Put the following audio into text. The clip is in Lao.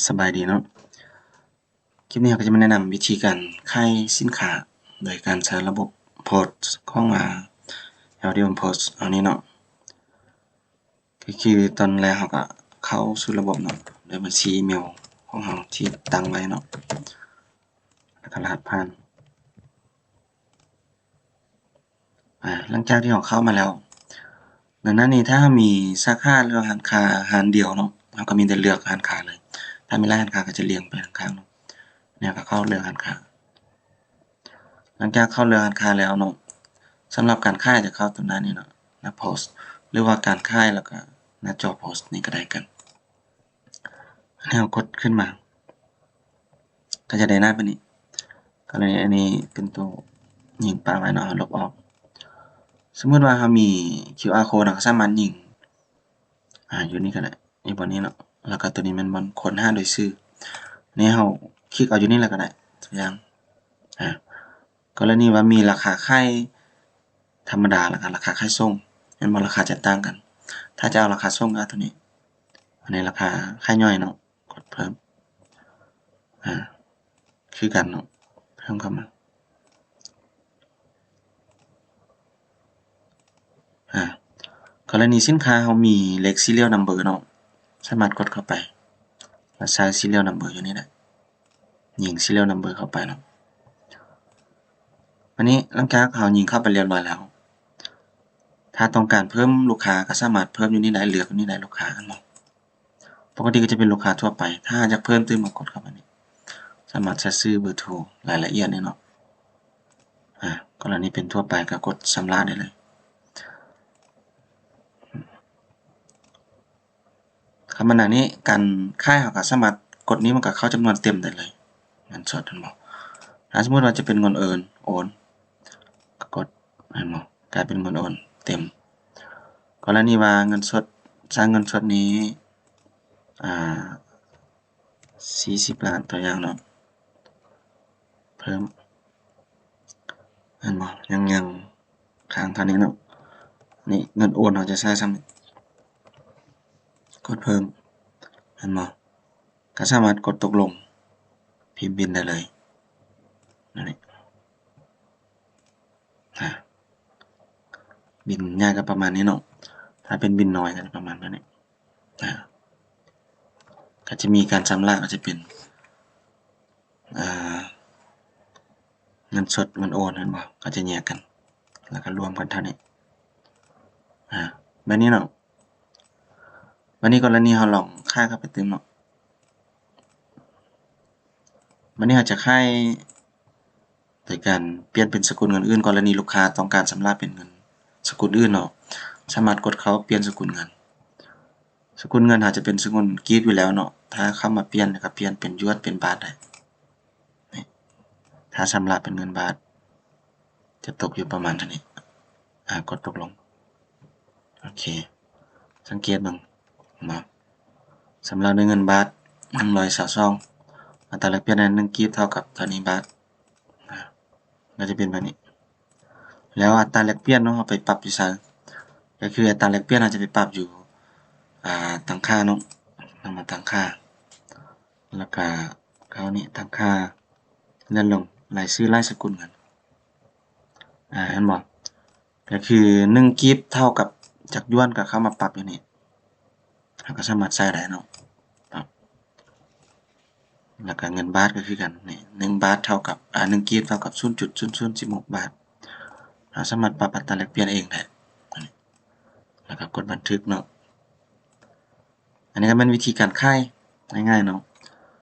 ສະບາຍດີເນາະ, ຄລິບນີ້ເຮົາກໍຈະມາແນະນຳວິທີການຂາຍສິນຄ້າໂດຍການໃຊ້ລະບົບ POS ຂອງ ອາ LDM POS ເຮົານີ້ເນາະ. ກໍຄືຕອນແລກເຮົາກໍເຂົ້າສູ່ລະບົບເນາະ ໂດຍບັນຊີອີເມວຂອງເຮົາທີ່ຕັ້ງໄວ້ເນາະ ແລ້ວກໍລະຫັດຜ່ານ. ອາ ຫຼັງຈາກທີ່ເຮົາເຂົ້າມາແລ້ວ ໃນນັ້ນນີ້ ຖ້າເຮົາມີສາຂາ ຫຼືວ່າຮ້ານຄ້າຮ້ານດຽວເນາະ ເຮົາກໍມີແຕ່ເລືອກຮ້ານຄ້າເລີຍ. ຖ້າມີຫຼາຍຮ້ານຄ້າກໍຈະລຽງໄປຂ້າງໆເນາະ. ແລ້ວກໍເຂົ້າເລືອກຮ້ານຄ້າ. ຫຼັງຈາກເຂົ້າເລືອກຮ້ານຄ້າແລ້ວເນາະ ສຳລັບການຂາຍຈະເຂົ້າຕົວໜ້ານີ້ເນາະ ໜ້າ POS ຫຼືວ່າການຂາຍ ແລ້ວກໍໜ້າຈໍ POS ນີ້ກໍໄດ້ກັນ. ອັນນີ້ເຮົາກົດຂຶ້ນມາ ກໍຈະໄດ້ໜ້າແບບນີ້. ກໍເລີຍອັນນີ້ເປັນໂຕຍິງປະໄວ້ເນາະ ເຮົາລົບອອກ. ສົມມຸດວ່າເຮົາມີ QR code ເຮົາກໍສາມາດຍິງ ອາ ຢູ່ນີ້ກໍໄດ້ ຢູ່ບ່ອນນີ້ເນາະ. ແລ້ວກໍຕົວນີ້ແມ່ນບ່ອນຄົ້ນຫາໂດຍຊື່. ນີ້ເຮົາຄລິກເອົາຢູ່ນີ້ແລ້ວກໍໄດ້ ຕົວຢ່າງ. ອາ ກໍລະນີວ່າມີລາຄາຂາຍທຳມະດາ ແລ້ວກໍລາຄາຂາຍສົ່ງ ແມ່ນບໍ່? ລາຄາຈະຕ່າງກັນ. ຖ້າຈະເອົາລາຄາສົ່ງກໍຕົວນີ້. ອັນນີ້ລາຄາຂາຍຍ່ອຍເນາະ ກົດເພີ່ມ. ອາ ຄືກັນເນາະ ເພີ່ມເຂົ້າມາ. ອາ ກໍລະນີສິນຄ້າເຮົາມີເລກ serial number ເນາະ ສາມາດກົດເຂົ້າໄປ ແລ້ວໃສ່ serial number ຢູ່ນີ້ແຫຼະ. ຍິງ serial number ເຂົ້າໄປເນາະ. ອັນນີ້ຫຼັງຈາກເຮົາຍິງເຂົ້າໄປລຽບຮ້ອຍແລ້ວ ຖ້າຕ້ອງການເພີ່ມລູກຄ້າກໍສາມາດເພີ່ມຢູ່ນີ້ໄດ້ ເລືອກຢູ່ນີ້ໄດ້ ລູກຄ້າ ເຫັນບໍ່? ປົກກະຕິກໍຈະເປັນລູກຄ້າທົ່ວໄປ. ຖ້າຢາກເພີ່ມຕື່ມ ມາກົດເຂົ້າໄປນີ້ ສາມາດໃສ່ຊື່ ເບີໂທ ລາຍລະອຽດນີ້ເນາະ. ອາ ກໍລະນີເປັນທົ່ວໄປ ກໍກົດຊຳລະໄດ້ເລີຍ. ຄຳວ່າໜ້ານີ້ ການຂາຍເຮົາກໍສາມາດກົດນີ້ ມັນກໍເຂົ້າຈຳນວນເຕັມໄດ້ເລີຍ ເງິນສົດ ເຫັນບໍ່? ຖ້າສົມມຸດວ່າຈະເປັນເງິນໂອນ ໂອນ ກໍກົດ ເຫັນບໍ່? ກາຍເປັນເງິນໂອນເຕັມ. ກໍລະນີວ່າເງິນສົດ ໃຊ້ເງິນສົດນີ້ ອາ ສີ່ສິບລ້ານ ຕົວຢ່າງເນາະ ເພີ່ມ ເຫັນບໍ່? ຍັງ ຍັງຄ້າງເທົ່ານີ້ເນາະ. ນີ້ເງິນໂອນເຮົາຈະໃຊ້ສ່ຳນີ້ ກົດເພີ່ມ ເຫັນບໍ່? ກໍສາມາດກົດຕົກລົງ ພິມບິນໄດ້ເລີຍ ນັ້ນແຫຼະ. ອາ ບິນໃຫຍ່ກໍປະມານນີ້ເນາະ, ຖ້າເປັນບິນນ້ອຍກໍປະມານແບບນີ້. ອາ ກໍຈະມີການຊຳລະ ກໍຈະເປັນ ອາ ເງິນສົດ ເງິນໂອນ ແມ່ນບໍ່? ກໍຈະແຍກກັນ ແລ້ວກໍລວມກັນເທົ່ານີ້. ອາ ແບບນີ້ເນາະ. ບາດນີ້ກໍລະນີເຮົາລອງຂາຍເຂົ້າໄປຕື່ມເນາະ. ບາດນີ້ເຮົາຈະຂາຍໂດຍການປ່ຽນເປັນສະກຸນເງິນອື່ນ. ກໍລະນີລູກຄ້າຕ້ອງການຊຳລະເປັນເງິນສະກຸນອື່ນເນາະ, ສາມາດກົດເຂົ້າປ່ຽນສະກຸນເງິນ. ສະກຸນເງິນເຮົາຈະເປັນສະກຸນກີບຢູ່ແລ້ວເນາະ, ຖ້າເຂົ້າມາປ່ຽນ ແລ້ວກໍປ່ຽນເປັນຢວນ ເປັນບາດໄດ້. ນີ້ ຖ້າຊຳລະເປັນເງິນບາດ ຈະຕົກຢູ່ປະມານເທົ່ານີ້. ອາ ກົດຕົກລົງ. ໂອເຄ ສັງເກດເບິ່ງເນາະ, ຊຳລະດ້ວຍເງິນບາດ ໜຶ່ງຮ້ອຍຊາວສອງ, ອັດຕາແລກປ່ຽນໜຶ່ງກີບເທົ່າກັບເທົ່ານີ້ບາດ. ອາ ກໍຈະເປັນແບບນີ້. ແລ້ວອັດຕາແລກປ່ຽນເນາະ ເຮົາໄປປັບຢູ່ໃສ? ກໍຄືອັດຕາແລກປ່ຽນເຮົາຈະໄປປັບຢູ່ ອາ ຕັ້ງຄ່າເນາະ, ເຮົາມາຕັ້ງຄ່າ ແລ້ວກະເຂົ້ານີ້ ຕັ້ງຄ່າ ເລື່ອນລົງ ລາຍຊື່ ລາຍສະກຸນເງິນ. ອາ ເຫັນບໍ່? ກໍຄືໜຶ່ງກີບເທົ່າກັບຈັກຢວນ ກໍເຂົ້າມາປັບຢູ່ນີ້ ເຮົາກໍສາມາດໃສ່ໄດ້ເນາະ. ປັບ ແລ້ວກໍເງິນບາດກໍຄືກັນ ນີ້ ໜຶ່ງບາດເທົ່າກັບ ອາ ໜຶ່ງກີບເທົ່າກັບ ສູນຈຸດສູນສູນສິບຫົກບາດ. ເຮົາສາມາດປັບອັດຕາແລກປ່ຽນເອງໄດ້ ແລ້ວກໍກົດບັນທຶກເນາະ. ອັນນີ້ກໍແມ່ນວິທີການຂາຍງ່າຍໆເນາະ.